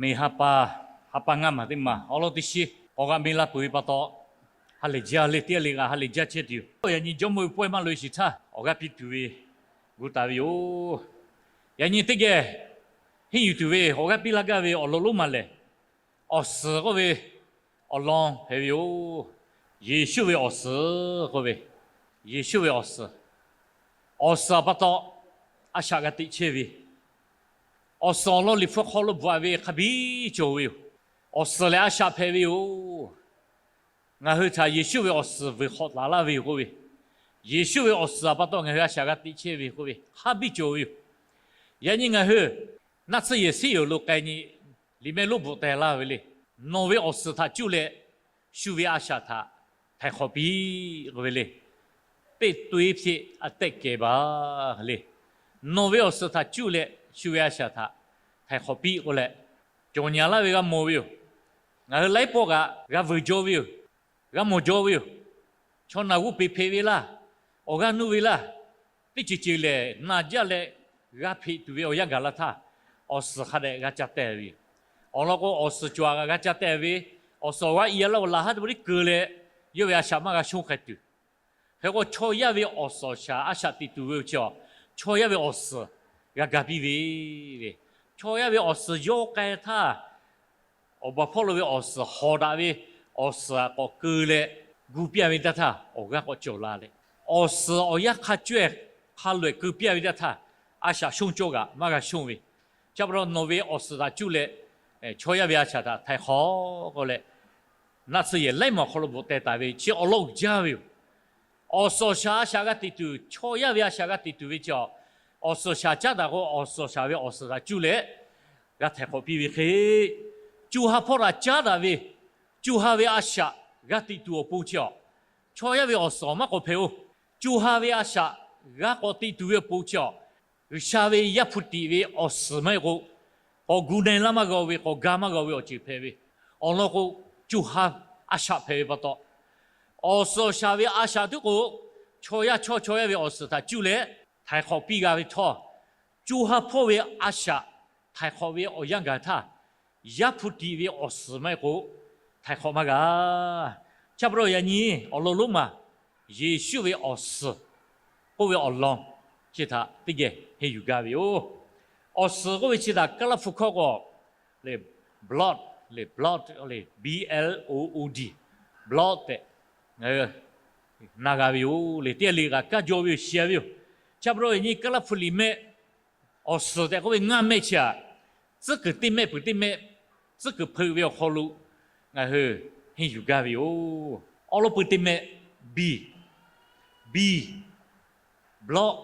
Miˬ ha pa, ha pa ngaˇ maˬ teˇ maˬ awˬ lawn teˇ shiˉ k'awꞈ g'a mi la peuˬ ve pa taw, ha lehˬ jaˇ le, teˇ g'aˇ le g'a ha lehˬ jaˇ chehˇ tuˬ yoˬ. Yaꞈ nyi Jawˇmawˇ ve pawehˇ maˇ loꞈ-e shiˍ htaˇ awˬ g'aˇ piˇ tuˬ ve gu taˍ ve yoˬ. Yaꞈ nyi teˇ geh henˇ yuˬ tuˬ ve awˬ g'aˇ piˇ laˇ gaˇ ve awˬ lawn lonˉ maˬ lehˬ, awˬ suhˍ k'oˆ ve awˬ lawn hpehꞈ ve yoˬ. Yeˍsuˆ ve awˬ suhˍ k'oˆ ve, Yeˍsuˆ ve awˬ suhˍ, awˬ suhˍ pa taw a shaꞈ g'a teꞈ chehˇ ve, awˬ suhˍ awˬ lawn Liꞈ hpu hk'aw lo bvuhꞈ ve hk'a biˇ cawˬ ve yoˬ. Awˬ suhˍ lehˬ a shaꞈ hpehꞈ ve yoˬ. Ngaˬ hui htaꞈ Yeˍsuˆ ve awˬ suhˍ vuiˬ hk'awꞈ taˍ laˇ ve yoˬ k'oˆ ve, Yeˍsuˆ ve awˬ suhˍ pa taw ngaˬ hui a shaꞈ g'a teꞈ chehˇ ve k'oˆ ve hk'a biˇ cawˬ ve yoˬ. Yaꞈ nyi ngaˬ hui naˆ tsuhˇ yehˬ siˉ yoˬ lo k'ai nyi liꞈ mehˆ lonˉ bvuhꞈ teh laˇ ve le. Nawˬ ve awˬ suhˍ htaꞈ cuˇ leh shu ve a shaꞈ htaꞈ htaiˍ hk'awꞈ piˇ k'oˆ ve le. Teˇ to eˉ hpehꞈ a tehˆ kehˬ baˬ le. Nawˬ ve awˬ suhˍ htaꞈ cuˇ leh shu ve a shaꞈ htaꞈ htaiˍ hk'awꞈ piˇ k'oˆ leh, cawˬ nyaˍ laˇ ve g'a mawˬ ve yoˬ. Ngaˬ hui laiˉ pawˆ kaꞈ g'a vuiˬ jaw ve yoˬ. G'a mawˬ jaw ve yoˬ. Chaw naˬ g'oˇ peˍ hpehꞈ ve laˇ, awˬ g'aˇ nuˇ ve laˇ, teˇ ceuˬ ceuˬ lehˬ naˬ jaˇ leh g'a hpeꞈ tuˬ ve awˬ yanˇ gaˬ la htaˇ, awˬ suhˍ hk'a dehꞈ g'a ca teh ve yoˬ. Awˬ lawn k'o, awˬ suhˍ cawˬ kaꞈ g'a ca teh ve, awˬ suhˍ awˬ g'aˇ i a laˇ-o laˬ haˉ teˇ pawˆ tiˉ keu leh, yawˇ ve a shaꞈ maˇ g'a shonˇ k'ai tuˬ. Hk'e k'o, chaw yaˇ ve awˬ suhˍ awˬ shaˍ a shaꞈ teꞈ tuˬ ve awˬ chi a, chaw yaˇ ve awˬ suhˍ g'a ga piˇ ve le. Chaw yaˇ ve awˬ suhˍ yawˇ k'ai htaˇ, awˬ baˬ hpawˇ lo ve awˬ suhˍ hawˍ daꞈ ve awˬ suhˍ k'awꞈ keu leh gu piˇ-a ve teˇ htaˇ, awˬ g'aˇ k'awꞈ cawˬ la leh, awˬ suhˍ awˬ yanˇ hk'a cawehˬ hk'a loꞈ-ehˍ keu piˇ-a ve teˇ htaˇ, a shaꞈ shonˇ cawˇ kaꞈ maˇ g'a shonˇ ve. Chi pa taw nawˬ ve awˬ suhˍ htaꞈ cuˇ leh chaw yaˇ ve a shaꞈ htaꞈ htaiˍ hk'awꞈ k'oˆ leh, naˆ tsuhˇ yehˬ laiˉ maˬ awˬ hk'aw lo bvuhꞈ teh taˍ ve chi awˬ lawn uiˍ jaˇ ve yoˬ. Awˬ suhˍ awˬ shaˍ a shaꞈ g'a teꞈ tuˬ, chaw yaˇ ve a shaꞈ g'a teꞈ tuˬ ve chi a, awˬ suhˍ awˬ shaˍ caˉ daꞈ k'o, awˬ suhˍ awˬ shaˍ ve awˬ suhˍ htaꞈ cuˇ leh g'a htaiˍ hk'awꞈ piˇ ve hk'e, co ha hpawˇ htaꞈ caˉ daꞈ ve co ha ve a shaꞈ g'a teꞈ tuˬ awˬ pon chi a, chaw yaˇ ve awˬ suhˍ maˇ k'awꞈ hpehꞈ-oˬ. Co ha ve a shaꞈ g'a k'awꞈ teꞈ tuˬ ve awˬ pon chi a, G'uiˬsha ve Yaˇ hpu tiꞈ ve awˬ suhˍ maˇ heˆ k'o, k'awꞈ gu na-e laˇ maˇ g'a-o ve, k'awꞈ ga maˇ g'a-o ve awˬ ceuˬ hpehꞈ ve. Awˬ lawn k'o, co ha a shaꞈ hpehꞈ ve pa taw, awˬ suhˍ awˬ shaˍ ve a shaꞈ tuˉ k'o, chaw yaˇ chawˇ chaw yaˇ ve awˬ suhˍ htaꞈ cuˇ leh htaiˍ hk'awꞈ piˇ g'a ve htawˇ, co ha hpawˇ ve a shaꞈ htaiˍ hk'awꞈ ve awˬ yanˇ gaˬ htaˇ, Yaˇ hpu tiꞈ ve awˬ suhˍ maˇ heˆ k'o, htaiˍ hk'awꞈ maˇ g'a. Chi pa taw yaꞈ nyi awˬ lawn lonˉ maˬ Yeˍsuˆ ve awˬ suhˍ k'oˆ ve awˬ lawn chi htaꞈ teˇ geh henˇ yuˬ gaˇ ve yoˬ. Awˬ suhˍ k'oˆ ve chi htaꞈ Kaˇlaˇ hpu hkawˇ k'o, le, blood, le, blood, le, B L O O D, blood tehꞈ ngaˬ hui na g'a ve yoˬ le. Teˇ g'aˇ le kaꞈ kaˇ jaw ve yoˬ, shiˍ-a ve yoˬ. Chi pa taw yaꞈ nyi Kaˇlaˇ hpu liꞈ mehˆ awˬ suhˍ tehꞈ k'oˆ ve ngaˇ mehˆ chi a, tcuhˉ kuiˬ teˇ mehˆ peuˬ teˇ mehˆ, tcuhˉ kuiˬ hpeuꞈ ve awˬ hk'aw lo ngaˬ hui henˇ yuˬ gaˇ ve yoˬ. Awˬ lawn peuˬ teˇ mehˆ, B, B, blood.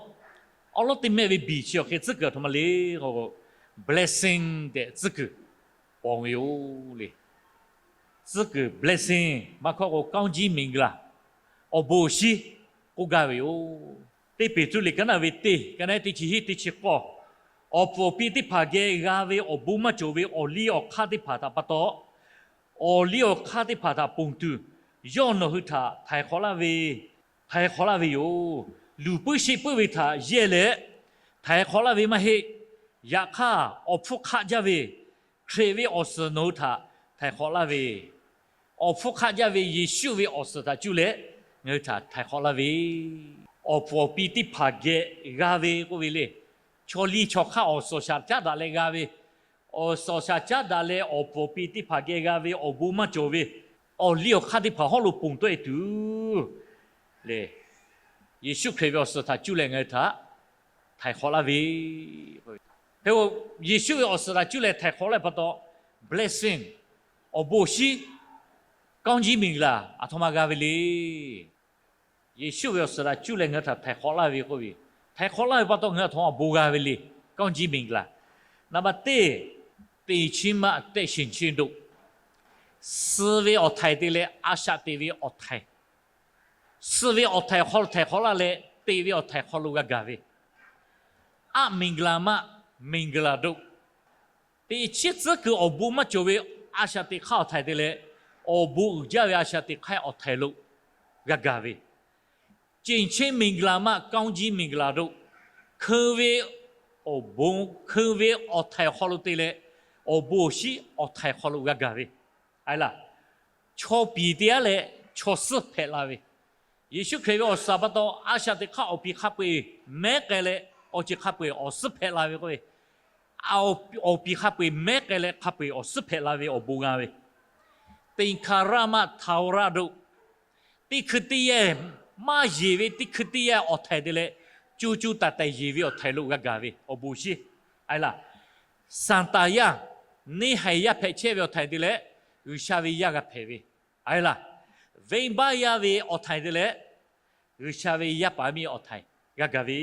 Awˬ lawn teˇ mehˆ ve B chi awˬ hk'e tcuhˉ kuiˬ aˬ htoꞈ ma le k'o, blessing tehꞈ tcuhˉ kuiˬ ponˬ ve yoˬ le. Tcuhˉ kuiˬ blessing maˇ hkawˇ k'o, ကောင်းကြီးမင်္ဂလာ, awˬ bon awˬ shinˉ k'oˆ gaˇ ve yoˬ. Teˇ Peˍtruˆ liꞈ ka naˆ ve teˇ, ka naˆ teˇ chi hiˉ teˇ chi k'awˇ, awˬ pfuhˍ awˬ pi teˇ hpaˍ geh g'a ve awˬ bon maˇ cawˬ ve awˬ liˇ awˬ hk'aˇ teˇ hpaˍ htaꞈ pa taw, awˬ liˇ awˬ hk'aˇ teˇ hpaˍ htaꞈ ponˬ tuˬ, yawˇ nawˬ hui htaꞈ htaiˍ hk'awꞈ laˇ ve, htaiˍ hk'awꞈ laˇ ve yoˬ. Luˬ puiˉ sheˆ puiˉ ve htaꞈ yehˇ leh htaiˍ hk'awꞈ laˇ ve maˇ heˆ. Yaꞈ hk'aˇ, awˬ hpfuhˇ hk'aˆ jaˇ ve Hkriꞈ ve awˬ suhˍ nawˬ hui htaꞈ htaiˍ hk'awꞈ laˇ ve, awˬ hpfuhˇ hk'aˆ jaˇ ve Yeˍsuˆ ve awˬ suhˍ htaꞈ cuˇ leh ngaˬ hui htaꞈ htaiˍ hk'awꞈ laˇ ve, awˬ pfuhˍ awˬ pi teˇ hpaˍ geh g'a ve k'oˆ ve le. Chaw liˇ chaw hk'aˇ awˬ suhˍ awˬ shaˍ caˉ daꞈ leh g'a ve, awˬ suhˍ awˬ shaˍ caˉ daꞈ leh awˬ pfuhˍ awˬ pi teˇ hpaˍ geh g'a ve awˬ bon maˇ cawˬ ve awˬ liˇ awˬ hk'aˇ teˇ hpaˍ hawˉ lo ponˬ tawˆ-e tuˬ le, Yeˍsuˆ Hkriꞈ ve awˬ suhˍ htaꞈ cuˇ leh ngaˬ hui htaꞈ htaiˍ hk'awꞈ laˇ ve. Hk'e k'o, Yeˍsuˆ ve awˬ suhˍ htaꞈ cuˇ leh htaiˍ hk'awꞈ laˇ ve pa taw, blessing, awˬ bon awˬ shinˉ, ကောင်းကြီးမင်္ဂလာ aˬ htoꞈ ma g'a ve le. Yeˍsuˆ ve awˬ suhˍ htaꞈ cuˇ leh ngaˬ hui htaꞈ htaiˍ hk'awꞈ laˇ ve k'oˆ ve, htaiˍ hk'awꞈ laˇ ve pa taw ngaˬ hui aˬ htoꞈ ma awˬ bon g'a ve le. ကောင်းကြီးမင်္ဂလာ, naˍ baˆ teˇ, သေခြင်းမှ အသက်ရှင်ခြင်းသို့, suh ve awˬ htaiˍ te leh a shaꞈ teꞈ ve awˬ htaiˍ, suh ve awˬ htaiˍ awˬ hk'aw lo htaiˍ hk'awꞈ laˇ leh teꞈ ve awˬ htaiˍ hk'aw lo g'a gaˬ ve, အမင်္ဂလာမှ မင်္ဂလာသို့, teꞈ chiˉ tcuhˉ kuiˬ awˬ bon maˇ cawˬ ve a shaꞈ teꞈ hk'aˇ awˬ htaiˍ te leh, awˬ bon uiˍ jaˇ ve a shaꞈ teꞈ hk'aˇ awˬ htaiˍ lo g'a gaˬ ve, ကျင့်ခြင်းမင်္ဂလာမှ ကောင်းကြီးမင်္ဂလာသို့, hkeu ve awˬ bon, hkeu ve awˬ htaiˍ awˬ hk'aw lo te leh, awˬ bon awˬ shinˉ awˬ htaiˍ hk'aw lo g'a gaˬ ve, a laˇ, chaw piˍ teˇ g'aˇ leh chaw suhˉ hpehꞈ la ve, Yeˍsuˆ Hkriꞈ ve awˬ suhˍ pa taw a shaꞈ teꞈ hk'aˇ awˬ piˍ hk'a peu-eˬ mehˉ k'ai leh, awˬ ceuˬ hk'a peu-eˬ awˬ suhˉ hpehꞈ la ve k'oˆ ve, awˬ piˍ hk'a peu-eˬ mehˉ k'ai leh hk'a peu-eˬ awˬ suhˉ hpehꞈ la ve awˬ bon g'a ve, သင်္ခါရမထာဝရတို့ teˇ hkui teˇ yanˇ, maˇ yeˬ ve teˇ hkui teˇ yanˇ awˬ htaiˍ te leh, co co taiˍ taiˍ yeˬ ve awˬ htaiˍ lo g'a gaˬ ve awˬ bon awˬ shinˉ, a laˇ, Saˍtanˍ yaˇ, neˇ haiˬ yaˇ hpehꞈ chehˇ ve awˬ htaiˍ te leh, G'uiˬsha ve yaˇ g'a hpehꞈ ve, a laˇ, venˇbaˆ yaˇ ve awˬ htaiˍ te leh, G'uiˬsha ve yaˇ paˍ miˇ awˬ htaiˍ g'a gaˬ ve,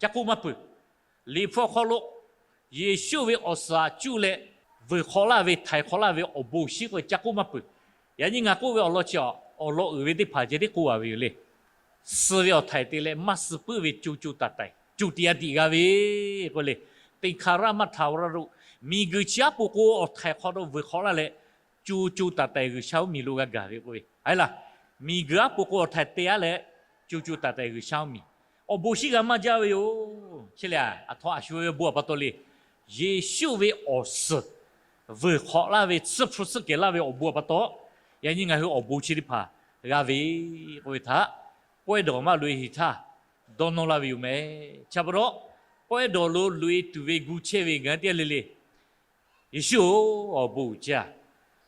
ca k'oˆ maˇ peuˬ. Liꞈ hpu awˬ hk'aw lo Yeˍsuˆ ve awˬ suhˍ cuˇ leh vuiˬ hk'awꞈ laˇ ve, htaiˍ hk'awꞈ laˇ ve awˬ bon awˬ shinˉ k'oˆ ve ca k'oˆ maˇ peuˬ. Yaꞈ nyi ngaˬ k'oˆ ve awˬ lawn chi, awˬ lawn uiˍ ve teˇ hpaˍ ceh tiˉ k'oˆ a ve yoˬ le. Suh ve awˬ htaiˍ te leh maˇ suh puiˉ ve co co taiˍ taiˍ co tiꞈ a tiꞈ g'a ve k'oˆ le. သင်္ခါရမထာဝရတို့, miˬguiˬ chi aˉ po k'o awˬ htaiˍ hk'aw lo vuiˬ hk'awꞈ laˇ leh, co co taiˍ taiˍ G'uiˬsha mvuhˇmiˬ lo g'a gaˬ ve k'oˆ ve, a laˇ, miˬguiˬ aˉ po k'o awˬ htaiˍ te a leh, co co taiˍ taiˍ G'uiˬsha mvuhˇmiˬ, awˬ bon shinˉ g'a maˇ jaˇ ve yoˬ. Chi lehˬ, aˬ htoꞈ ma a shu ve bon a pa taw le. Yeˍsuˆ ve awˬ suhˍ vuiˬ hk'awꞈ laˇ ve, tsuhˇ hpu tsuhˇ kehˬ laˇ ve awˬ bon a pa taw, yaꞈ nyi ngaˬ hui awˬ bon chi teˇ hpaˍ g'a ve k'oˆ ve htaꞈ pawehˇ dawˬ maˇ loꞈ-e heˍ htaˇ, dawˇ nawˇ laˇ ve yoˬ meh. Chi pa taw, pawehˇ dawˬ lo loꞈ-e tuˬ ve gu chehˇ ve ngaˬ hui teˇ g'aˇ le le, Yeˍsuˆ-oˬ, awˬ bon uiˍ jaˇ.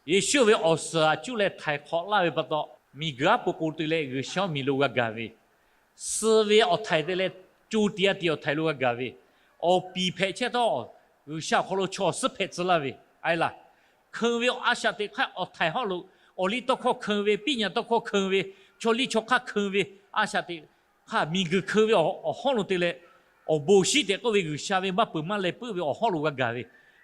Yeˍsuˆ ve awˬ suhˍ a cuˇ leh htaiˍ hk'awꞈ laˇ ve pa taw, miˬguiˬ aˉ po k'o te leh G'uiˬsha mvuhˇmiˬ lo g'a gaˬ ve, suh ve awˬ htaiˍ te leh, co tiꞈ a tiꞈ awˬ htaiˍ lo g'a gaˬ ve, awˬ piˍ hpehꞈ chehˇ htawˇ, G'uiˬsha awˬ hk'aw lo chaw awˬ suhˉ hpehꞈ tcuh laˇ ve, a laˇ, hkeun ve a shaꞈ teꞈ hk'aˇ awˬ htaiˍ hawˉ lo, awˬliˇtawˇhkawˇ hkeun ve, piˇ nyaꞈ tawˇ hkawˇ hkeun ve, chaw liˇ chaw hk'aˇ hkeun ve, a shaꞈ teꞈ hk'aˇ miˬguiˬ hkeun ve awˬ hawˉ lo te leh, awˬ bon awˬ shinˉ tehꞈ k'oˆ ve G'uiˬsha ve maˇ peuˬ maˇ leh puiˉ ve awˬ hawˉ lo g'a gaˬ ve,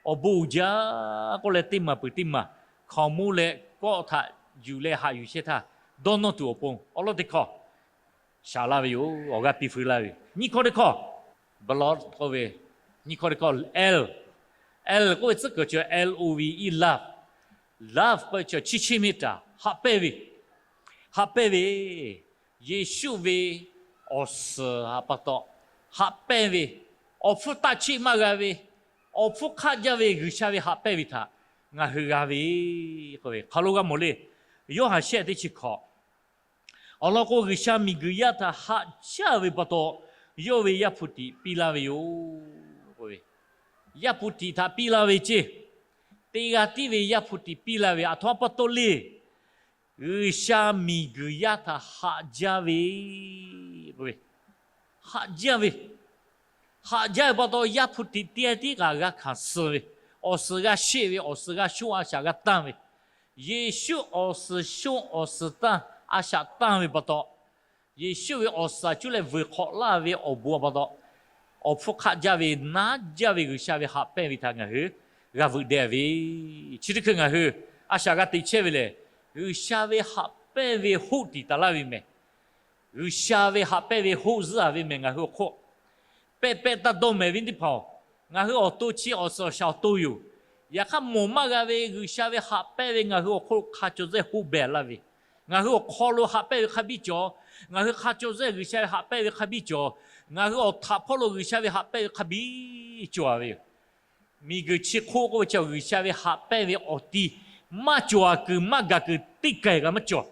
awˬ bon uiˍ jaˇ k'oˆ leh teˇ maˬ peuˬ teˇ maˬ hkaoˍmonˇ leh kawˆ htaꞈ yuˬ leh haꞈ yuˬ chehˇ htaˇ, dawˇ nawˇ tuˬ awˬ pon awˉ lawˉ teˇ hkawˇ shaˍ laˇ ve yoˬ. Awˬ g'aˇ piˇ feu laˇ ve, nyiˇ hkawˇ teˇ hkawˇ, blood k'oˆ ve, nyiˇ hkawˇ teˇ hkawˇ, L, L k'oˆ ve tcuhˉ kuiˬ chi love, love k'oˆ ve chi chiˇ chiˇ mvuhˇ taˍ haꞈ pehnˇ ve, haꞈ pehnˇ ve, Yeˍsuˆ ve awˬ suhˍ a pa taw haꞈ pehnˇ ve, awˬ hpfuhˇ taˆ cheˆ maˇ g'a ve, awˬ hpfuhˇ hk'aˆ jaˇ ve G'uiˬsha ve haꞈ pehnˇ ve htaꞈ ngaˬ hui g'a ve k'oˆ ve hk'aˬ lo g'a mawˬ le. Yoˇhanˬ shehˆ teˇ chi hkawꞈ awˬ lawn k'o, G'uiˬsha miˬguiˬ yaˇ htaꞈ haꞈ jaˇ ve pa taw, yawˇ ve Yaˇ hpu tiꞈ piˇ laˇ ve yoˬ. Yaˇ hpu tiꞈ htaꞈ piˇ laˇ ve ceˇ, teˇ g'aˇ tiˉ ve Yaˇ hpu tiꞈ piˇ laˇ ve, aˬ htoꞈ ma pa taw le. G'uiˬsha miˬguiˬ yaˇ htaꞈ haꞈ jaˇ ve, haꞈ jaˇ ve, haꞈ jaˇ ve pa taw Yaˇ hpu tiꞈ teˇ g'aˇ tiˉ kaꞈ g'a hkanˍ suh ve, awˬ suhˍ g'a sheˆ ve, awˬ suhˍ g'a shonˇ a shaꞈ g'a tanˇ ve, Yeˍsuˆ awˬ suhˍ shonˇ awˬ suhˍ tanˇ a shaꞈ tanˇ ve pa taw, Yeˍsuˆ ve awˬ suhˍ a cuˇ leh vuiˬ hk'awꞈ laˇ ve awˬ bon a pa taw, awˬ hpfuhˇ hk'aˆ jaˇ ve naˉ jaˇ ve G'uiˬsha ve haꞈ pehnˇ ve htaꞈ ngaˬ hui g'a veuꞈ deh ve, chi teˇ hkui ngaˬ hui a shaꞈ g'a teꞈ chehˇ ve lehˬ, G'uiˬsha ve haꞈ pehnˇ ve hoˆ tiˍ taˍ laˇ ve mehˬ. G'uiˬsha ve haꞈ pehnˇ ve hoˆ zuhˆ a ve mehˬ ngaˬ hui awˬ hk'oˆ. Pehˇ pehˇ taˇ dawˇ mehˍ ve teˇ hpaˍ-oˬ, ngaˬ hui awˬ to chi awˬ suhˍ awˬ shaˍ awˬ to yoˬ. Yaꞈ hk'aˇ mawˬ maˇ g'a ve G'uiˬsha ve haꞈ pehnˇ ve ngaˬ hui awˬ hk'oˆ lo hk'a caw zehˇ hoˆ behˬ laˇ ve, ngaˬ hui awˬ hk'aw lo haꞈ pehnˇ ve hk'a biˇ cawˬ, ngaˬ hui hk'a caw zehˇ G'uiˬsha ve haꞈ pehnˇ ve hk'a biˇ cawˬ, ngaˬ hui awˬ htaꞈ hpawˇ lo G'uiˬsha ve haꞈ pehnˇ ve hk'a biˇ cawˬ a ve yoˬ. Miˬguiˬ chi hk'oˆ k'oˆ ve chi G'uiˬsha ve haꞈ pehnˇ ve awˬ ti maˇ cawˬ a kuiˬ maˇ gaˬ kuiˬ teˇ kaˬ kaꞈ maˇ cawˬ.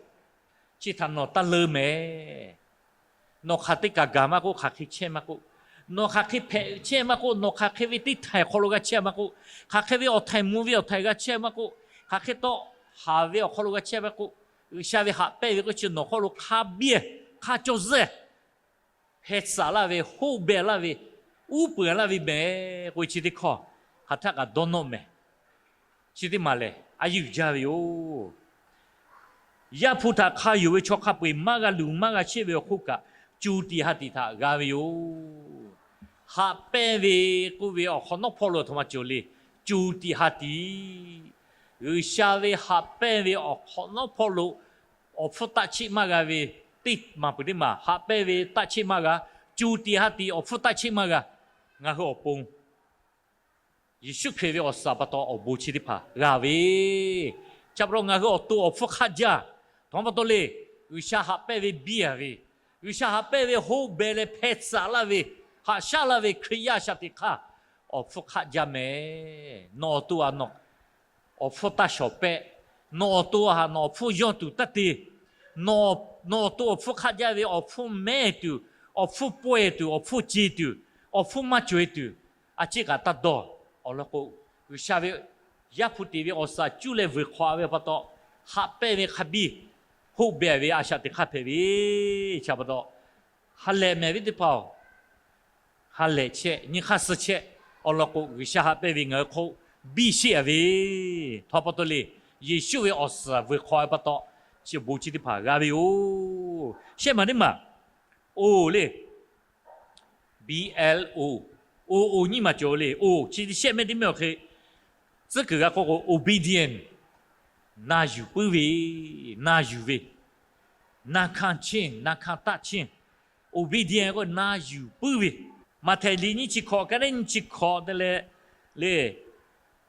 Chi htaꞈ nawˬ taˇ leuˉ mehˍ. Nawˬ hk'aˬ teˇ kaˬ gaˬ maˇ k'oˆ, hk'aˬ hk'e chehˇ maˇ k'oˆ, nawˬ hk'aˬ hk'e hpehꞈ chehˇ maˇ k'oˆ, nawˬ hk'aˬ hk'e ve teˇ htaiˍ hk'aw lo g'a chehˇ maˇ k'oˆ, hk'aˬ hk'e ve awˬ htaiˍ mvuh ve awˬ htaiˍ g'a chehˇ maˇ k'oˆ, hk'aˬ hk'e taw haˍ ve awˬ hk'aw lo g'a chehˇ maˇ k'oˆ, G'uiˬsha ve haꞈ pehnˇ ve k'oˆ chi nawˬ hk'aw lo hk'a biˇ hk'a caw zehˇ hpeh tcuhˍ laˇ ve, hoˆ behˬ laˇ ve, uˉ peunˍ laˇ ve mehˍ k'oˆ ve chi teˇ hkawˇ hk'aˬ htaˆ kaꞈ dawˇ nawˇ mehˍ. Chi teˇ maˬ lehˬ a yeˇ uiˍ jaˇ ve yoˬ. Yaˇ hpu htaꞈ hk'a yonˍ ve chaw hk'a peu-eˬ maˇ g'a luˬ maˇ g'a sheˆ ve awˬ hk'oˆ kaꞈ, co tiꞈ ha tiꞈ htaꞈ g'a ve yoˬ. Haꞈ pehnˇ ve k'oˆ ve awˬ hk'awꞈ nawˉ hpawˇ lo aˬ htoꞈ ma cawˬ le. Co tiꞈ ha tiꞈ, G'uiˬsha ve haꞈ pehnˇ ve awˬ hk'awꞈ nawˉ hpawˇ lo awˬ hpfuhˇ taˆ cheˆ maˇ g'a ve, teˇ maˬ peuˬ teˇ maˬ haꞈ pehnˇ ve taˆ cheˆ maˇ g'a, co tiꞈ ha tiꞈ awˬ hpfuhˇ taˆ cheˆ maˇ g'a. Ngaˬ hui awˬ pon Yeˍsuˆ Hkriꞈ ve awˬ suhˍ pa taw awˬ bon chi teˇ hpaˍ g'a ve, chi pa taw ngaˬ hui awˬ to awˬ hpfuhˇ hk'aˆ jaˇ. Aˬ htoꞈ ma pa taw le. G'uiˬsha haꞈ pehnˇ ve biˇ a ve, G'uiˬsha haꞈ pehnˇ ve hoˆ behˬ leh hpeh tcuhˍ laˇ ve, haꞈ shaˉ laˇ ve Hkriꞈ yaˇ a shaꞈ teꞈ hk'aˇ awˬ hpfuhˇ hk'aˆ jaˇ mehˍ. Nawˬ awˬ to htaꞈ nawˬ awˬ hpfuhˇ taˇ shawˍ pehˆ. Nawˬ awˬ to htaꞈ nawˬ awˬ hpfuhˇ yawˇ tuˬ taˇ te. Nawˬ, nawˬ awˬ to awˬ hpfuhˇ hk'aˆ jaˇ ve awˬ hpfuhˇ mehˇ tuˬ, awˬ hpfuhˇ pawehˇ tuˬ, awˬ hpfuhˇ ce tuˬ, awˬ hpfuhˇ maˇ cawˬ-e tuˬ, a ciˉ kaꞈ taˇ dawˇ. Awˬ lawn k'o, G'uiˬsha ve Yaˇ hpu tiꞈ ve awˬ suhˍ cuˇ leh vuiˬ hk'awꞈ ve pa taw, haꞈ pehnˇ ve hk'a biˇ hoˆ beh ve a shaꞈ teꞈ hk'aˇ hpehꞈ ve, chi pa taw, ha lehˬ mehˍ ve teˇ hpaˍ-oˬ, ha lehˬ chehˇ, nyi hk'aˇ suh chehˇ. Awˬ lawn k'o, G'uiˬsha haꞈ pehnˇ ve ngaˬ hui hk'oˆ biˇ sheˆ-a ve, htawnˍ pa taw le, Yeˍsuˆ ve awˬ suhˍ vuiˬ hk'awꞈ ve pa taw, chi bon chi teˇ hpaˍ g'a ve yoˬ. Shehˆ maˬ teˇ maˬ, oˬ le, B L O, oˬ, oˬ nyiˇ maˬ cawˬ le. Oˬ chi shehˆ mehˆ teˇ mehˆ awˬ hk'e tcuhˉ kuiˬ g'a k'oˆ k'o, obedient, na yuˬ puiˉ ve, na yuˬ ve, na hkanˇ cheˇ, na hkanˇ taˆ cheˇ. Obedient k'o na yuˬ puiˉ ve. Maꞈhtehˍ liꞈ nyiˇ chi hkawꞈ, ka neˉ nyiˇ chi hkawꞈ te leh le,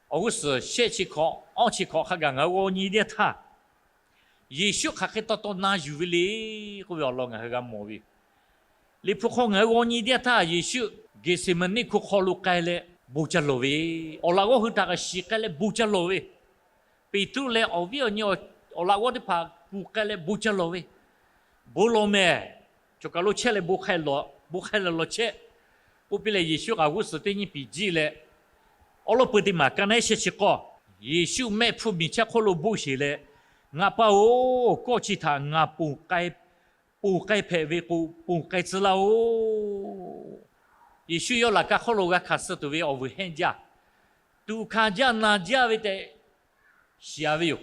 awˬ g'uˇ suhˍ shehˆ chi hkawꞈ, awˇ chi hkawꞈ hk'a gaˬ ngaˬ hui g'aw nyi teˇ yanˇ htaˇ, Yeˍsuˆ hk'aˬ hk'e taw taw na yuˬ ve le k'oˆ ve awˬ lawn ngaˬ hui g'a mawˬ ve yoˬ. Liꞈ hpu hk'aw ngaˬ hui g'aw nyi teˇ yanˇ htaˇ, Yeˍsuˆ Geˍseˍmaˍniˆ hkuˇ hk'aw lo k'ai leh bon ca lawˬ ve, awˬ laꞈ g'awˇ hui htaꞈ kaꞈ shiˍ k'ai leh bon ca lawˬ ve, Peˍtruˆ leh awˬ viˉ awˬ nyi awˬ laꞈ g'awˇ teˇ hpaˍ kuˬ k'ai leh bon ca lawˬ ve, bon lawˬ mehˍ, choˬ kaˬ lo chehˇ leh bon hk'ai leh lawˬ chehˇ k'oˆ piˇ leh, Yeˍsuˆ kaꞈ g'uˇ suhˍ teˇ nyiˇ piˍ jiˇ leh, awˉ lawˉ pui teˇ maˬ ka neˉ shehˆ chi k'awˇ, Yeˍsuˆ mehˆ hpfuhˇ miˬ chaˇ hk'oˆ lo boˆ sheˬ leh, Ngaˬ pa-oˬ, kawˆ chi htaꞈ ngaˬ ponˬ k'ai hpehꞈ ve k'o, ponˬ k'ai tcuh laˇ-oˬ. Yeˍsuˆ yawˇ laꞈ ka hk'oˆ lo g'a hkanˍ suh tuˬ ve awˬ vuiˬ hehnˇ jaˇ, tuꞈ hkanˍ jaˇ na jaˇ ve tehꞈ shiˍ-a ve yoˬ.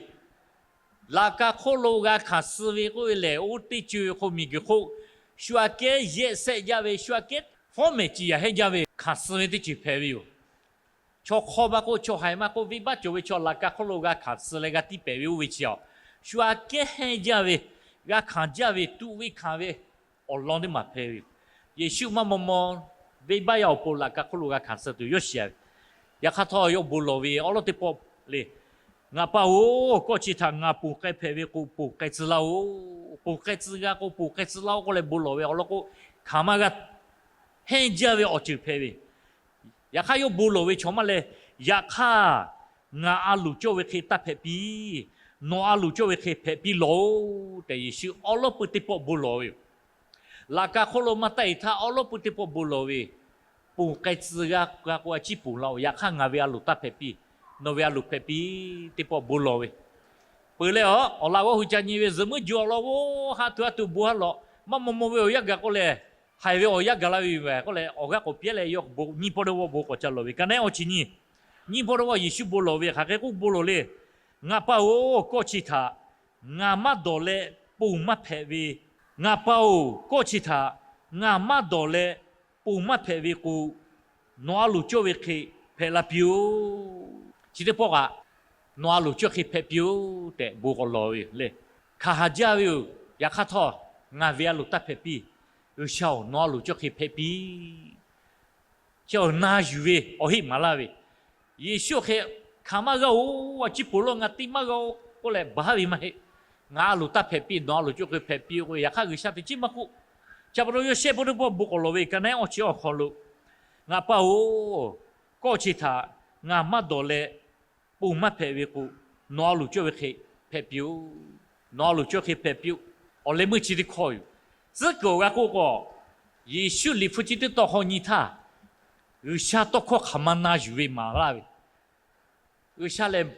Laꞈ ka hk'oˆ lo g'a hkanˍ suh ve k'oˆ ve lehˬ, oˇ teˇ co-e ve hk'oˆ miˬguiˬ hk'oˆ shu aꞈ kehˉ yehˆ sehˆ jaˇ ve, shu aꞈ kehˉ fawˉ mehˍ ciˍ yaꞈ hehnˇ jaˇ ve hkanˍ suh ve teˇ ceuˬ hpehꞈ ve yoˬ. Chaw hk'aw maˇ k'oˆ, chaw haiˬ maˇ k'oˆ, venˇbaˆ cawˬ ve chaw laꞈ ka hk'oˆ lo g'a hkanˍ suh leh g'a tiˇ pehˍ ve oˇ ve chi-a, shu aꞈ kehˉ hehnˇ jaˇ ve, g'a hkanˍ jaˇ ve, tuꞈ ve hkanˍ ve awˬ lawn teˇ maˬ hpehꞈ ve yoˬ. Yeˍsuˆ maˇ maw maw venˇbaˆ yaˇ awˬ pon laꞈ ka hk'oˆ lo g'a hkanˍ suh tuˬ yawˇ shiˍ-a ve, yaꞈ hk'aˇ htawˇ yawˇ bon lawˬ ve awˉ lawˉ teˇ pawˆ le, Ngaˬ pa-oˬ, kawˆ chi htaꞈ ngaˬ ponˬ k'ai hpehꞈ ve k'o, ponˬ k'ai tcuh laˇ-oˬ. Ponˬ k'ai tcuh g'a k'o, ponˬ k'ai tcuh laˇ-oˬ k'oˆ leh bon lawˬ ve awˬ lawn k'o, hkanˍ maˇ g'a hehnˇ jaˇ ve awˬ ceuˬ hpehꞈ ve. Yaꞈ hk'aˇ yawˇ bon lawˬ ve chaw maˇ leh, Yaꞈ hk'aˇ, ngaˬ a loˍ cawˇ ve hk'e taˇ hpehꞈ piˇ. Nawˬ a loˍ cawˇ ve hk'e hpehꞈ piˇ lawˬ-oˬ tehꞈ, Yeˍsuˆ awˉ lawˉ pui teˇ pawˆ bon lawˬ ve yoˬ. Laꞈ ka hk'oˆ lo maˇ taˆ-e htaˇ, awˉ lawˉ pui teˇ pawˆ bon lawˬ ve, Ponˬ k'ai tcuh g'a k'o, a ciˉ ponˬ laˇ-oˬ. Yaꞈ hk'aˇ, ngaˬ ve a loˍ taˇ hpehꞈ piˇ. Nawˬ ve a loˍ hpehꞈ piˇ teˇ pawˆ bon lawˬ ve. Peuˬ leh, awˬ laꞈ g'awˇ hui ca nyi ve zuhꞈ muiˉ jo awˬ lawn g'oˇ ha tuˬ ha tuˬ bon ha lawꞈ, maˇ maw maw ve awˬ yanˇ gaˬ k'oˆ leh, haiˬ ve awˬ yanˇ gaˬ la ve yoˬ k'oˆ leh, awˬ g'aˇ k'awꞈ piˇ leh, yawˇ nyiˇ pawˆ teˇ pawˆ bon k'awꞈ ca lawˬ ve. Ka neˉ awˬ chi nyi, nyiˇ pawˆ teˇ pawˆ Yeˍsuˆ bon lawˬ ve hk'aˬ hk'e k'oˆ bon lawˬ le. Ngaˬ pa-oˬ, kawˆ chi htaꞈ ngaˬ maˇ dawˬ leh ponˬ maˇ hpehꞈ ve. Ngaˬ pa-oˬ, kawˆ chi htaꞈ ngaˬ maˇ dawˬ leh ponˬ maˇ hpehꞈ ve k'o, nawˬ a loˍ cawˇ ve hk'e hpehꞈ la piˇ-oˆ. Chi teˇ pawˆ kaꞈ nawˬ a loˍ cawˇ hk'e hpehꞈ piˇ-oˆ tehꞈ bon k'awꞈ lawˬ ve yoˬ le. Hkanˍ haˍ jaˇ ve yoˬ. Yaꞈ hk'aˇ htawˇ, ngaˬ ve a loˍ taˇ hpehꞈ piˇ. G'uiˬsha-oˬ, nawˬ a loˍ cawˇ hk'e hpehꞈ piˇ. Chi nawˬ yuˬ ve awˬ heˆ maˍ laˇ ve, Yeˍsuˆ hk'e hkanˍ maˇ g'a-oˬ, a ciˉ ponˬ laˇ-oˬ, ngaˬ te maˇ g'a-oˬ k'oˆ leh baˬ haˉ ve maˇ heˆ. Ngaˬ a loˍ taˇ hpehꞈ piˇ, nawˬ a loˍ cawˇ hk'e hpehꞈ piˇ k'o, yaꞈ hk'aˇ G'uiˬsha teꞈ chiˉ maˇ k'oˆ. Chi pa taw yawˇ shehˆ pawˆ teˇ pawˆ bon k'awꞈ lawˬ ve, ka neˉ awˬ chi awˬ hk'aw lo, Ngaˬ pa-oˬ, kawˆ chi htaꞈ ngaˬ maˇ dawˬ leh ponˬ maˇ hpehꞈ ve k'o, nawˬ a loˍ cawˇ ve hk'e hpehꞈ piˇ-oˆ. Nawˬ a loˍ cawˇ hk'e hpehꞈ piˇ-oˆ. Awˬ leh meuˇ chi teˇ hkawˇ yoˬ. Tcuhˉ kuiˬ awˬ g'a k'oˆ k'o, Yeˍsuˆ Liꞈ hpu chi teˇ tawn hk'aw nyi htaˇ, G'uiˬsha tawˇ hkawˇ hk'aˬ ma na yuˬ ve maˍ laˇ ve, G'uiˬsha lehˬ,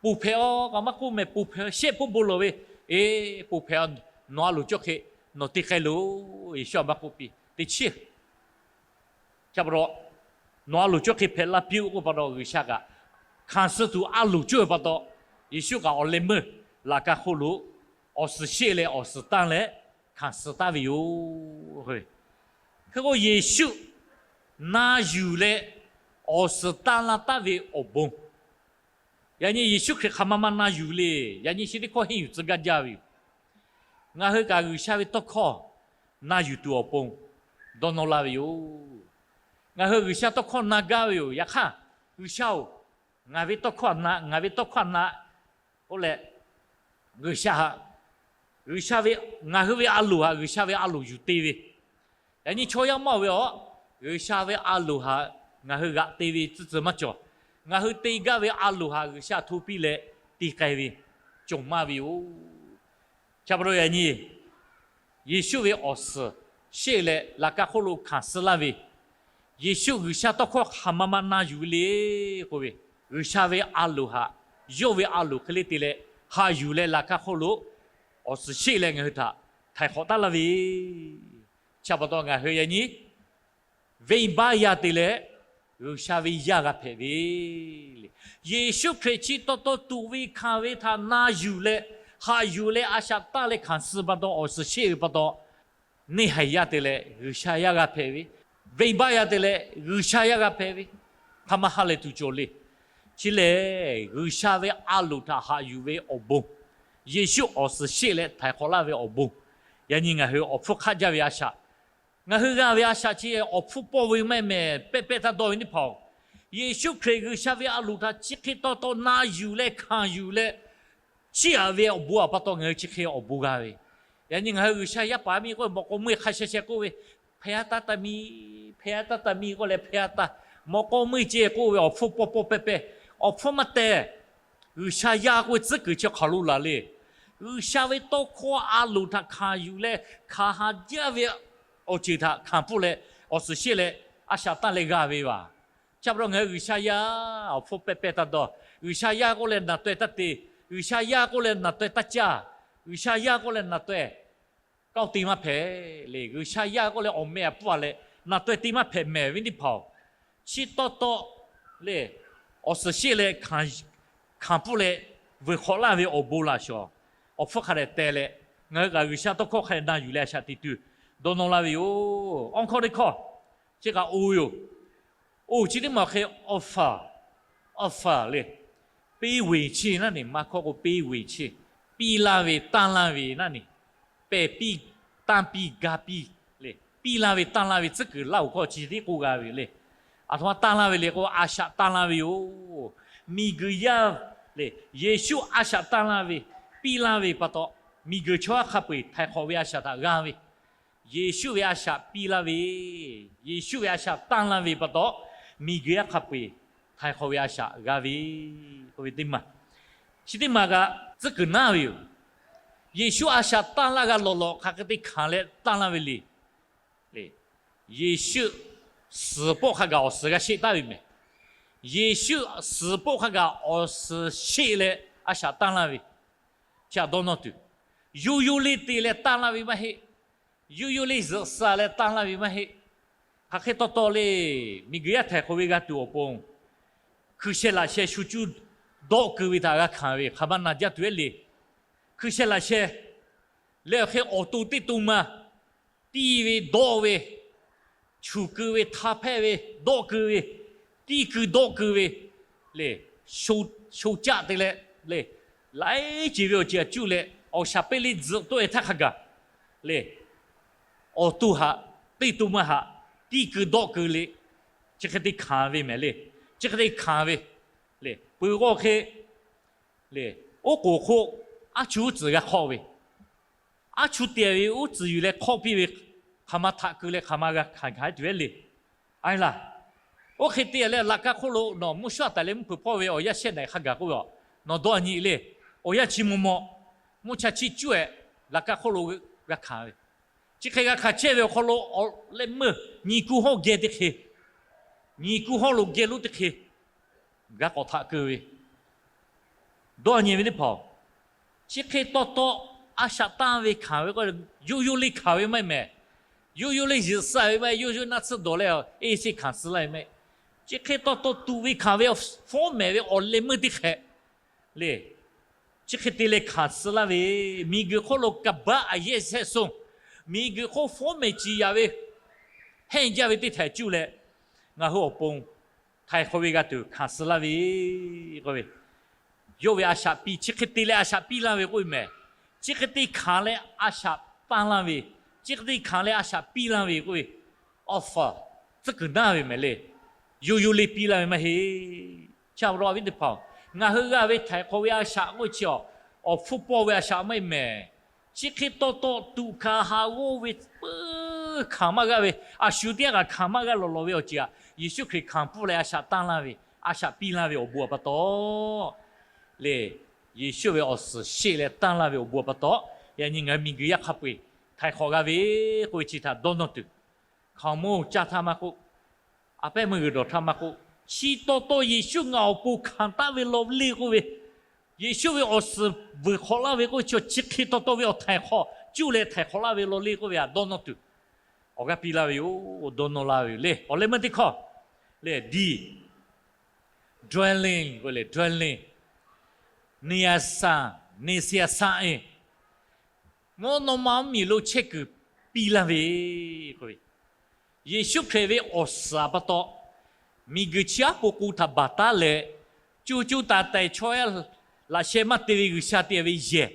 ponˬ hpehꞈ-aˬ, k'aꞈ maˇ k'oˆ mehˍ, ponˬ hpehꞈ, shehˆ pawˆ bon lawˬ ve, eˬ, ponˬ hpehꞈ-aˬ, nawˬ a loˍ cawˇ hk'e nawˬ te k'ai loˬ, Yeˍsuˆ a maˇ k'oˆ piˇ teꞈ chiˉ. Chi pa taw, nawˬ a loˍ cawˇ hk'e hpehꞈ laˇ piˇ-oˆ k'oˆ pa taw, G'uiˬsha kaꞈ hkanˍ suh tuˬ a loˍ cawˇ ve pa taw, Yeˍsuˆ kaꞈ awˬ leh meuˇ laꞈ ka hk'oˆ lo awˬ suhˍ sheˆ leh awˬ suhˍ tanˇ leh hkanˍ suh taˍ ve yoˬ. Hk'e k'o, Yeˍsuˆ na yuˬ leh awˬ suhˍ tanˇ la taˍ ve awˬ bon, yaꞈ nyi Yeˍsuˆ Hkriꞈ hk'aˬ ma ma na yuˬ le. Yaꞈ nyi chi teˇ hkawˇ henˇ yuˬ tcuh gaˇ jaˇ ve yoˬ. Ngaˬ hui kaꞈ G'uiˬsha ve tawˇ hkawˇ na yuˬ tuˬ awˬ pon dawˇ nawˇ laˇ ve yoˬ. Ngaˬ hui G'uiˬsha tawˇ hkawˇ na gaˇ ve yoˬ. Yaꞈ hk'aˇ, G'uiˬsha-oˬ, ngaˬ ve tawˇ hkawˇ htaꞈ na, ngaˬ ve tawˇ hkawˇ htaꞈ na k'oˆ leh, G'uiˬsha htaꞈ, G'uiˬsha ve, ngaˬ hui ve a loˍ htaꞈ G'uiˬsha ve a loˍ yuˬ te ve, yaꞈ nyi chaw yaˇ maˇ ve aˬ, G'uiˬsha ve a loˍ htaꞈ Ngaˬ hui g'aꞈ te ve tcuhˇ tcuh maˇ cawˬ. Ngaˬ hui te gaˇ ve a loˍ htaꞈ G'uiˬsha hto piˇ leh te k'ai ve cawˬ maˇ ve yoˬ. Chi pa taw yaꞈ nyi Yeˍsuˆ ve awˬ suhˍ sheˆ leh laꞈ ka hk'oˆ lo hkanˍ suh laˇ ve, Yeˍsuˆ G'uiˬsha tawˇ hkawˇ hk'aˬ ma ma na yuˬ ve le k'oˆ ve, G'uiˬsha ve a loˍ htaꞈ, yawˇ ve a loˍ hk'e le te leh haꞈ yuˬ leh laꞈ ka hk'oˆ lo awˬ suhˍ sheˆ leh ngaˬ hui htaꞈ htaiˍ hk'awꞈ taˉ laˇ ve, chi pa taw ngaˬ hui yaꞈ nyi venˇbaˆ yaˇ te leh G'uiˬsha ve yaˇ g'a hpehꞈ ve le. Yeˍsuˆ Hkriꞈ chi taw taw tuꞈ ve hkanˍ ve htaꞈ na yuˬ leh haꞈ yuˬ leh a shaꞈ tanˇ leh hkanˍ suh pa taw, awˬ suhˍ sheˆ ve pa taw, neˇ haiˬ yaˇ te leh G'uiˬsha yaˇ g'a hpehꞈ ve, venˇbaˆ yaˇ te leh G'uiˬsha yaˇ g'a hpehꞈ ve, hk'aˬ ma ha lehˬ tuˬ cawˬ le. Chi lehˬ, G'uiˬsha ve a loˍ htaꞈ haꞈ yuˬ ve awˬ bon, Yeˍsuˆ awˬ suhˍ sheˆ leh htaiˍ hk'awꞈ laˇ ve awˬ bon, yaꞈ nyi ngaˬ hui awˬ hpfuhˇ hk'aˆ jaˇ ve a shaꞈ, ngaˬ hui g'a ve a shaꞈ chi awˬ hpfuhˇ pawˇ ve maˇ heˆ mehˍ, pehˇ pehˇ taˇ dawˇ ve teˇ hpaˍ-oˬ, Yeˍsuˆ Hkriꞈ G'uiˬsha ve a loˍ htaꞈ chi hk'e taw taw na yuˬ leh hkanˍ yuˬ leh chiˇ aꞈ ve awˬ bon awˬ pa taw ngaˬ hui chi hk'e awˬ bon g'a ve. Yaꞈ nyi ngaˬ hui G'uiˬsha yaˇ paˍ miˇ k'oˆ ve, mawꞈ k'aw meuˇ hk'a sheh sheh k'oˆ ve, hpehˇ a taˇ taˇ miˇ, hpehˇ a taˇ taˇ miˇ k'oˆ leh hpehˇ a taˇ, mawꞈ k'aw meuˇ ceh k'oˆ ve awˬ hpfuhˇ pawˇ pawˇ pehˇ pehˇ, awˬ hpfuhˇ maˇ teh. G'uiˬsha yaˇ k'oˆ ve tcuhˉ kuiˬ chi hk'aˬ lo laˬ le. G'uiˬsha ve tawˇ hkawˇ a loˍ htaꞈ hkanˍ yuˬ leh hkanˍ haˍ jaˇ ve awˬ ceuˬ htaꞈ hkanˍ pfuhˇ leh awˬ suhˍ sheˆ leh a shaꞈ tanˇ leh g'a ve vaˬ. Chi pa taw ngaˬ hui G'uiˬsha yaˇ awˬ hpfuhˇ pehˇ pehˇ taˇ dawˇ. G'uiˬsha yaˇ k'oˆ leh naˬ taweh taˇ te. G'uiˬsha yaˇ k'oˆ leh naˬ taweh taˇ caˇ. G'uiˬsha yaˇ k'oˆ leh naˬ taweh kawˆ te maˇ hpehꞈ le. G'uiˬsha yaˇ k'oˆ leh awˬ meh a pfuhˇ a leh naˬ taweh te maˇ hpehꞈ mehˍ ve teˇ hpaˍ-oˬ, chi taw taw le, awˬ suhˍ sheˆ leh hkanˍ pfuhˇ leh vuiˬ hk'awꞈ laˇ ve awˬ bon laꞈ shawˍ, awˬ hpfuhˇ hk'a dehꞈ teh leh, ngaˬ hui kaꞈ G'uiˬsha tawˇ hkawˇ hk'a dehꞈ na yuˬ leh a shaꞈ teꞈ tuˬ dawˇ nawˇ laˇ ve yoˬ. Awˇ hkawˇ teˇ hkawˇ chi kaꞈ oˇ ve yoˬ. Oˇ chi teˇ maˬ hk'e, awˬ faˍ, awˬ faˍ le, piˇ veˬ chi naˇ ne, maˇ hkawˇ k'o piˇ veˬ chi, piˇ laˇ ve tanˇ laˇ ve naˇ ne, pehˬ piˇ, tanˇ piˇ, gaˇ piˇ le, piˇ laˇ ve tanˇ laˇ ve tcuhˉ kuiˬ laˇ oˬ hkawˇ chi tiˉ k'oˆ g'a ve le. Aˬ htoꞈ ma tanˇ laˇ ve le k'o, a shaꞈ tanˇ laˇ ve yoˬ. Miˬguiˬ yaˇ le, Yeˍsuˆ a shaꞈ tanˇ laˇ ve, piˇ laˇ ve pa taw, miˬguiˬ chaw yaˇ hk'a peu-eˬ htaiˍ hk'awꞈ ve a shaꞈ htaꞈ g'a ve, Yeˍsuˆ ve a shaꞈ piˇ laˇ ve, Yeˍsuˆ ve a shaꞈ tanˇ laˇ ve pa taw, miˬguiˬ yaˇ hk'a peu-eˬ htaiˍ hk'awꞈ ve a shaꞈ g'a ve, k'oˆ ve teˇ maˬ. Chi teˇ maˬ kaꞈ tcuhˉ kuiˬ naˇ ve yoˬ. Yeˍsuˆ a shaꞈ tanˇ laˇ g'a lawˬ lawˬ hk'aˬ hk'e te hkanˍ leh tanˇ laˇ ve le. Yeˍsuˆ suhˍ pawˆ hk'a gaˬ awˬ suhˍ g'a sheˆ taˍ ve mehˍ. Yeˍsuˆ suhˍ pawˆ hk'a gaˬ awˬ suhˍ sheˆ leh a shaꞈ tanˇ laˇ ve, chi htaꞈ dawˇ nawˇ tuˬ, yoˇ yoˇ le te leh tanˇ laˇ ve maˇ heˆ. Yoˇ yoˇ le zuhꞈ suh leh tanˇ laˇ ve maˇ heˆ. Hk'aˬ hk'e taw taw le, miˬguiˬ yaˇ htaiˍ hk'awꞈ ve g'a tuˬ awˬ pon, hkui sheh laꞈ sheh shu cuˇ dawˆ keu ve htaꞈ g'a hkanˍ ve hk'aˬ ma naˬ jaˇ tuˬ ehˉ le. Hkui sheh laꞈ sheh leh awˬ hk'e awˬ to teˇ to ma tiˇ ve dawˆ ve, chuˬ keu ve, hta hpehˇ ve, dawˆ keu ve, tiˇ keu dawˆ keu ve le, sho caˆ te leh le, laiˉ ceuˬ ve awˬ ceuˬ htaꞈ cuˇ leh awˬ shaˍ peˇ le tzuhꞈ tawˆ e htaˇ hk'a gaˬ le, awˬ to haꞈ, teˇ to ma haꞈ, tiˇ keu dawˆ keu le, chi hk'e te hkanˍ ve mehˍ le. Chi hk'e te hkanˍ ve le, peuˬ k'o hk'e le, oˉ k'oˍ hk'oˆ aˉ chuˇ uˉ tcuhˍ g'a hk'awˆ ve, aˉ chuˇ te ve uˉ tcuhˍ yuˬ leh hk'awˆ piˇ ve, hk'aˬ ma htaꞈ keu leh hk'aˬ ma g'a hkanˍ hkanˍ tuˬ ehˉ le. A laˬ, oˇ hk'e te leh laꞈ ka hk'oˆ lo nawˬ mvuhˇ shawˉ taˍ leh mvuhˇ hpeuꞈ hpawˇ ve awˬ yanˇ shehˆ naꞈ hk'a gaˬ k'oˆ ve, nawˬ dawˇ a nyi le. Awˬ yanˇ chi maw maw, mvuhˇ cha chiˇ cuˇ ehˍ, laꞈ ka hk'oˆ lo g'a hkanˍ ve, chi hk'e g'a hkanˍ chehˇ ve awˬ hk'aw lo awˬ leh meuˇ nyi kuˇ hawˉ geh teˇ hk'e, nyi kuˇ hawˉ lo geh lonˉ teˇ hk'e g'a k'awꞈ htaꞈ keu ve, dawˇ nyi ve teˇ hpaˍ-oˬ, chi hk'e taw taw a shaꞈ tanˇ ve hkanˍ ve k'o, yoˇ yoˇ le hkanˍ ve maˇ heˆ mehˍ. Yoˇ yoˇ le zuhꞈ suh ve maˇ heˆ, yoˇ yoˇ naˆ tsuhˇ dawˬ leh e se hkanˍ suh laˇ ve maˇ heˆ. Chi hk'e taw taw tuꞈ ve hkanˍ ve fawˉ mehˍ ve awˬ leh meuˇ teˇ hk'ehꞈ le, chi hk'e te leh hkanˍ suh laˇ ve, miˬguiˬ hk'oˆ lo kaˍ baˆ aˬ yehˇ shehˆ soˇ, miˬguiˬ hk'oˆ fawˉ mehˍ ciˍ yaˍ ve, hehnˇ jaˇ ve teˇ htaiꞈ cuˇ leh, ngaˬ hui awˬ pon htaiˍ hk'awꞈ ve g'a tuˬ hkanˍ suh laˇ ve k'oˆ ve, yawˇ ve a shaꞈ piˇ, chi hk'e te leh a shaꞈ piˇ laˇ ve k'oˆ ve mehˍ. Chi hk'e te hkanˍ leh a shaꞈ tanˇ laˇ ve, chi hk'e te hkanˍ leh a shaꞈ piˇ laˇ ve k'oˆ ve, awˬ faˍ tcuhˉ kuiˬ naˇ ve mehˍ le. Yoˇ yoˇ le piˇ laˇ ve maˇ heˆ. Chi pa taw awˬ viˉ teˇ hpaˍ-oˬ, ngaˬ hui g'a ve htaiˍ hk'awꞈ ve a shaꞈ k'oˆ ve chi, awˬ hpfuhˇ pawˇ ve a shaꞈ maˇ heˆ mehˍ. Chi hk'e taw taw tuꞈ hkanˍ haꞈ g'awˇ ve peuˬ hkanˍ maˇ g'aˇ ve, a shu teˇ g'aˇ kaꞈ hkanˍ maˇ g'aˇ lawˬ lawˬ ve awˬ ceuˬ aꞈ Yeˍsuˆ Hkriꞈ hkanˍ pfuhˇ leh a shaꞈ tanˇ laˇ ve, a shaꞈ piˇ laˇ ve awˬ bon awˬ pa taw lehˬ, Yeˍsuˆ ve awˬ suhˍ sheˆ leh tanˇ laˇ ve awˬ bon awˬ pa taw, yaꞈ nyi ngaˬ hui miˬguiˬ yaˇ hk'a peu-eˬ htaiˍ hk'awꞈ g'a ve k'oˆ ve chi htaꞈ dawˇ nawˇ tuˬ, hkaoˍmonˇ caˇ htaˇ maˇ k'oˆ, a pehˉ meuˇ g'uiˬ dawˬ htaˇ maˇ k'oˆ, chi taw taw Yeˍsuˆ ngaˬ awˬ pon hkanˍ taˍ ve law leˇ k'oˆ ve, Yeˍsuˆ ve awˬ suhˍ vuiˬ hk'awꞈ laˇ ve k'oˆ ve chi, chi hk'e taw taw ve awˬ htaiˍ hk'awꞈ cuˇ leh htaiˍ hk'awꞈ laˇ ve law leˇ k'oˆ ve htaꞈ dawˇ nawˇ tuˬ, awˬ g'aˇ piˇ laˇ ve yoˬ. Dawˇ nawˇ laˇ ve yoˬ lehˬ. Awˬ leh meuˇ teˇ hkawˇ lehˬ, D, dwelling k'oˆ leh dwelling, neˇ a saˍ, neˇ seˍ a saˍ e, mvuhˇ naw ma mvuhˇmiˬ lo chehˇ kuiˬ piˇ laˇ ve k'oˆ ve, Yeˍsuˆ Hkriꞈ ve awˬ suhˍ pa taw, miˬguiˬ chi aˉ po k'o htaꞈ baˬ taˉ leh, co co taiˍ taiˍ chaw yaˇ laꞈ sheh maˇ te ve G'uiˬsha te ve yehˬ,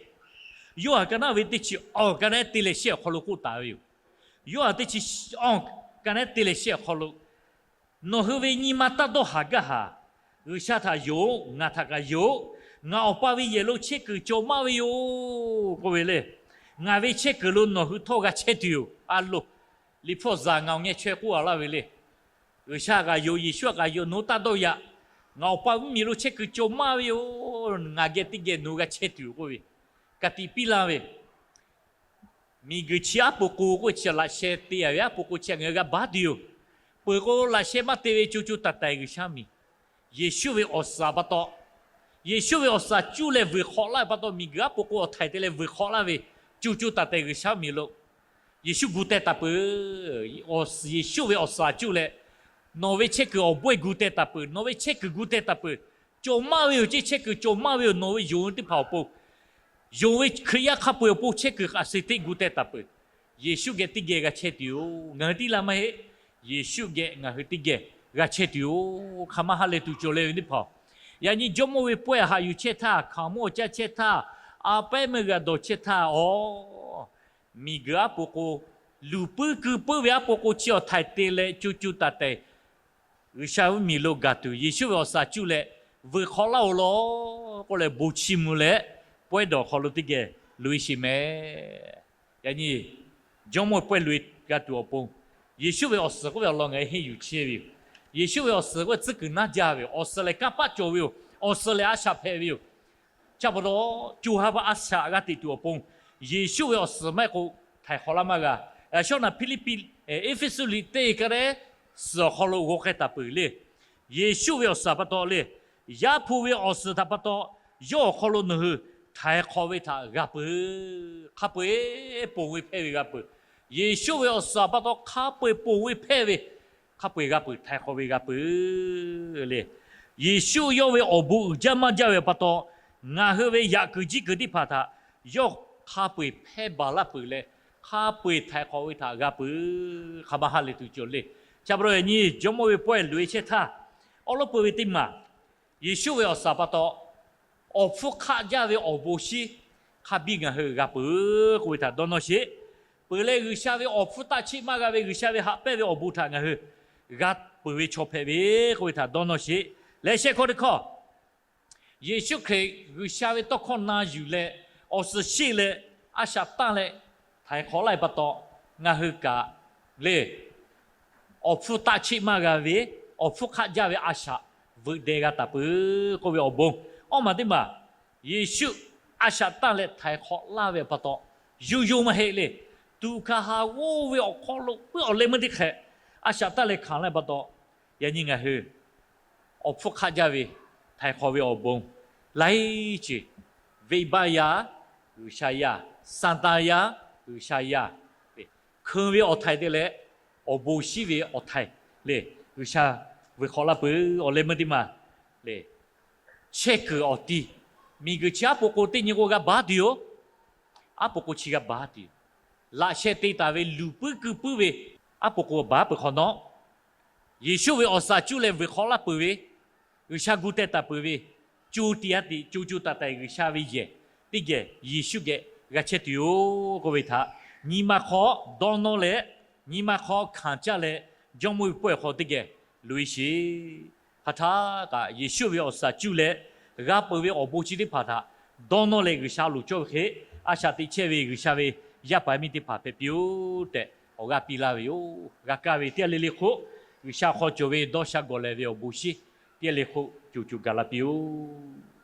Yoˇhanˬ ka naˉ ve teˇ chi awˬ ka naˉ te leh shehˆ awˬ hk'aw lo k'oˆ taˍ ve yoˬ. Yoˇhanˬ teˇ chi awˬ ka naˉ te leh shehˆ awˬ hk'aw lo, nawˬ hui ve nyi ma taˇ dawˇ haˍ gaˇ haˍ. G'uiˬsha htaꞈ yonˍ, ngaˬ htaꞈ kaꞈ yonˍ. Ngaˬ Awˬ pa ve yehˬ lo chehˇ kuiˬ cawˬ maˇ ve yoˬ k'oˆ ve lehˬ, ngaˬ ve chehˇ kuiˬ lo nawˬ hui htawˇ g'a chehˇ tuˬ yoˬ. A loˬ, liꞈ hpu awˬ zaˍ ngaˬ awˬ ngeh chaweh k'oˆ a laˇ ve lehˬ, G'uiˬsha kaꞈ yonˍ, Yeˍsuˆ kaꞈ yonˍ, nawˬ hui taˇ dawˇ yaꞈ. Ngaˬ Awˬ pa mvuhˇmiˬ lo chehˇ kuiˬ cawˬ maˇ ve yoˬ. Ngaˬ geh teˇ geh nawˬ hui g'a chehˇ tuˬ yoˬ k'oˆ ve, ka tiꞈ piˇ laˇ ve miˬguiˬ chi aˉ po k'o k'oˆ ve chi laꞈ sheh te a ve aˉ po k'o chi ngaˬ hui g'a baˬ tuˬ yoˬ. Peuˬ k'o, laꞈ sheh maˇ te ve co co taiˍ taiˍ G'uiˬsha miˬ, Yeˍsuˆ ve awˬ suhˍ pa taw, Yeˍsuˆ ve awˬ suhˍ cuˇ leh vuiˬ hk'awꞈ laˇ ve pa taw, miˬguiˬ aˉ po k'o awˬ htaiˍ te leh vuiˬ hk'awꞈ laˇ ve co co taiˍ taiˍ G'uiˬsha miˬ lo Yeˍsuˆ gu teh taˍ peuˬ. Yeˍsuˆ ve awˬ suhˍ cuˇ leh nawˬ ve chehˇ kuiˬ awˬ bawehˇ gu teh taˍ peuˬ. Nawˬ ve chehˇ kuiˬ gu teh taˍ peuˬ. Cawˬ maˇ ve yoˬ, ceˇ chehˇ kuiˬ cawˬ maˇ ve yoˬ. Nawˬ ve yonˍ ve teˇ hpaˍ awˬ pon, yonˍ ve Hkriꞈ yaˇ hk'a peu-eˬ awˬ pon chehˇ kuiˬ a se teˇ gu teh taˍ peuˬ. Yeˍsuˆ geh teˇ geh g'a chehˇ tuˬ yoˬ. Ngaˬ hui tiˉ laˇ maˇ heˆ. Yeˍsuˆ geh ngaˬ hui teˇ geh g'a chehˇ tuˬ yoˬ. Hk'aˬ ma ha lehˬ tuˬ cawˬ leh ve teˇ hpaˍ, yaꞈ nyi Jawˇmawˇ ve pawehˇ haꞈ yuˬ chehˇ htaˇ, hkaoˍmonˇ awˬ caˇ chehˇ htaˇ, a pehˉ meuˇ g'a dawˬ chehˇ htaˇ, awˬ miˬguiˬ aˉ po k'o, luˬ puiˉ kui puiˉ ve aˉ po k'o chi awˬ htaiˍ te leh co co taiˍ taiˍ G'uiˬsha mvuhˇmiˬ lo gaˬ tuˬ, Yeˍsuˆ ve awˬ suhˍ cuˇ leh vuiˬ hk'awꞈ laˇ-oˬ lawˬ k'oˆ leh bon chiˇ mvuh leh, pawehˇ dawˬ hk'aw lo teˇ geh loꞈ-e sheˍ mehˍ. Yaꞈ nyi Jawˇmawˇ pawehˇ loꞈ-e g'a tuˬ awˬ pon, Yeˍsuˆ ve awˬ suhˍ k'oˆ ve awˬ lawn ngaˬ hui henˇ yuˬ chehˇ ve yoˬ. Yeˍsuˆ ve awˬ suhˍ k'oˆ ve tcuhˉ kuiˬ naˉ jaˇ ve yoˬ. Awˬ suhˍ lehˬ kanˇ paˆ cawˬ ve yoˬ. Awˬ suhˍ lehˬ a shaꞈ hpehꞈ ve yoˬ. Chi pa taw, co ha pa a shaꞈ g'a teꞈ tuˬ awˬ pon, Yeˍsuˆ ve awˬ suhˍ maˇ heˆ k'o htaiˍ hk'awꞈ laˇ maˇ g'a. Yaꞈ shawˉ naꞈ Hpiˇliˇpiˆ, Eˇfeˇsuꞈ liꞈ teˇ ka lehˬ suhˍ awˬ hk'aw lo g'aw k'ai taˍ peuˬ le. Yeˍsuˆ ve awˬ suhˍ pa taw le, Yaˇ hpu ve awˬ suhˍ htaꞈ pa taw, yawˇ awˬ hk'aw lo nawˬ hui htaiˍ hk'awꞈ ve htaꞈ g'a peuˬ. Hk'a peu-eˬ ponˬ ve hpehˇ ve g'a peuˬ. Yeˍsuˆ ve awˬ suhˍ pa taw hk'a peu-eˬ ponˬ ve hpehˇ ve, hk'a peu-eˬ g'a peuˬ, htaiˍ hk'awꞈ ve g'a peuˬ le. Yeˍsuˆ yawˇ ve awˬ bon uiˍ jaˇ maˇ jaˇ ve pa taw, ngaˬ hui ve yaꞈ kuiˬ jiˇ kuiˬ teˇ hpaˍ htaꞈ yawˇ hk'a peu-eˬ hpehˇ baˬ laˇ peuˬ leh, hk'a peu-eˬ htaiˍ hk'awꞈ ve htaꞈ g'a peuˬ. Hk'aˬ ma ha lehˬ tuˬ cawˬ le. Chi pa taw yaꞈ nyi Jawˇmawˇ ve pawehˇ loꞈ-e chehˇ htaˇ, awˉ lawˉ peu ve teˇ maˬ Yeˍsuˆ ve awˬ suhˍ pa taw, awˬ hpfuhˇ hk'aˆ jaˇ ve awˬ bon shinˉ hk'a biˇ ngaˬ hui g'a peuˬ k'oˆ ve htaꞈ dawˇ nawˇ sheˍ. Peuˬ leh G'uiˬsha ve awˬ hpfuhˇ taˆ cheˆ maˇ g'a ve G'uiˬsha ve haꞈ pehnˇ ve awˬ bon htaꞈ ngaˬ hui g'a peuˬ ve chaw hpehꞈ ve k'oˆ ve htaꞈ dawˇ nawˇ sheˍ. Leh shehˆ hkawˇ teˇ hkawˇ, Yeˍsuˆ Hkriꞈ G'uiˬsha ve tawˇ hkawˇ na yuˬ leh, awˬ suhˍ sheˆ leh a shaꞈ tanˇ leh htaiˍ hk'awꞈ laˇ ve pa taw, ngaˬ hui kaꞈ le awˬ hpfuhˇ taˆ cheˆ maˇ g'a ve, awˬ hpfuhˇ hk'aˆ jaˇ ve a shaꞈ veuꞈ deh g'a taˍ peuˬ k'oˆ ve awˬ bon. Awˇ maˬ teˇ maˬ, Yeˍsuˆ a shaꞈ tanˇ leh htaiˍ hk'awꞈ laˇ ve pa taw, yonˇ yonˇ maˇ heˆ le. Tuꞈ hkanˍ haˍ g'oˇ ve awˬ hk'aw lo puiˉ awˬ leh meuˇ teˇ hk'ehꞈ a shaꞈ tanˇ leh hkanˍ laˇ ve pa taw, yaꞈ nyi ngaˬ hui awˬ hpfuhˇ hk'aˆ jaˇ ve htaiˍ hk'awꞈ ve awˬ bon laiˉ ceuˬ, venˇbaˆ yaˇ G'uiˬsha yaˇ, Saˍtanˍ yaˇ G'uiˬsha yaˇ, hkeun ve awˬ htaiˍ te leh awˬ bon shinˉ ve awˬ htaiˍ le, G'uiˬsha vuiˬ hk'awꞈ laˇ peuˬ. Awˬ leh meuˇ teˇ maˬ le, chehˇ kuiˬ awˬ ti, miˬguiˬ chi aˉ po k'o teˇ nyi k'o g'a baˬ tuˬ yoˬ. Aˉ po k'o chi g'a baˬ tuˬ yoˬ. Laꞈ sheh te taˍ ve luˬ puiˉ kui puiˉ ve aˉ po k'o baˬ peuˬ hk'awꞈ nawˉ, Yeˍsuˆ ve awˬ suhˍ cuˇ leh vuiˬ hk'awꞈ laˇ peuˬ ve, G'uiˬsha gu teh taˍ peuˬ ve, co tiꞈ a tiꞈ co co taiˍ taiˍ G'uiˬsha ve yehˬ teˇ geh Yeˍsuˆ geh g'a chehˇ tuˬ yoˬ k'oˆ ve htaꞈ nyi ma hk'aw dawˇ nawˇ leh, nyi ma hk'aw hkanˍ caˇ leh, Jawˇmawˇ ve pawehˇ hk'aw teˇ geh loꞈ-e sheˍ. Hk'aˬ htaˇ kaꞈ Yeˍsuˆ ve awˬ suhˍ cuˇ leh g'a peuˬ ve awˬ bon chi teˇ hpaˍ htaꞈ dawˇ nawˇ leh G'uiˬsha loˍ cawˇ ve hk'e, a shaꞈ teꞈ chehˇ ve G'uiˬsha ve yaˇ paˍ miˇ teˇ hpaˍ hpehꞈ piˇ-oˆ tehꞈ awˬ g'aˇ piˇ laˇ ve yoˬ. G'a kaˇ ve teˇ g'aˇ le le hk'oˆ, G'uiˬsha hk'aw cawˬ ve dawˇ sha gawˬ lehˬ ve awˬ bon shinˉ teˇ g'aˇ le k'o, coˬ coˬ gaˬ la piˇ-oˆ.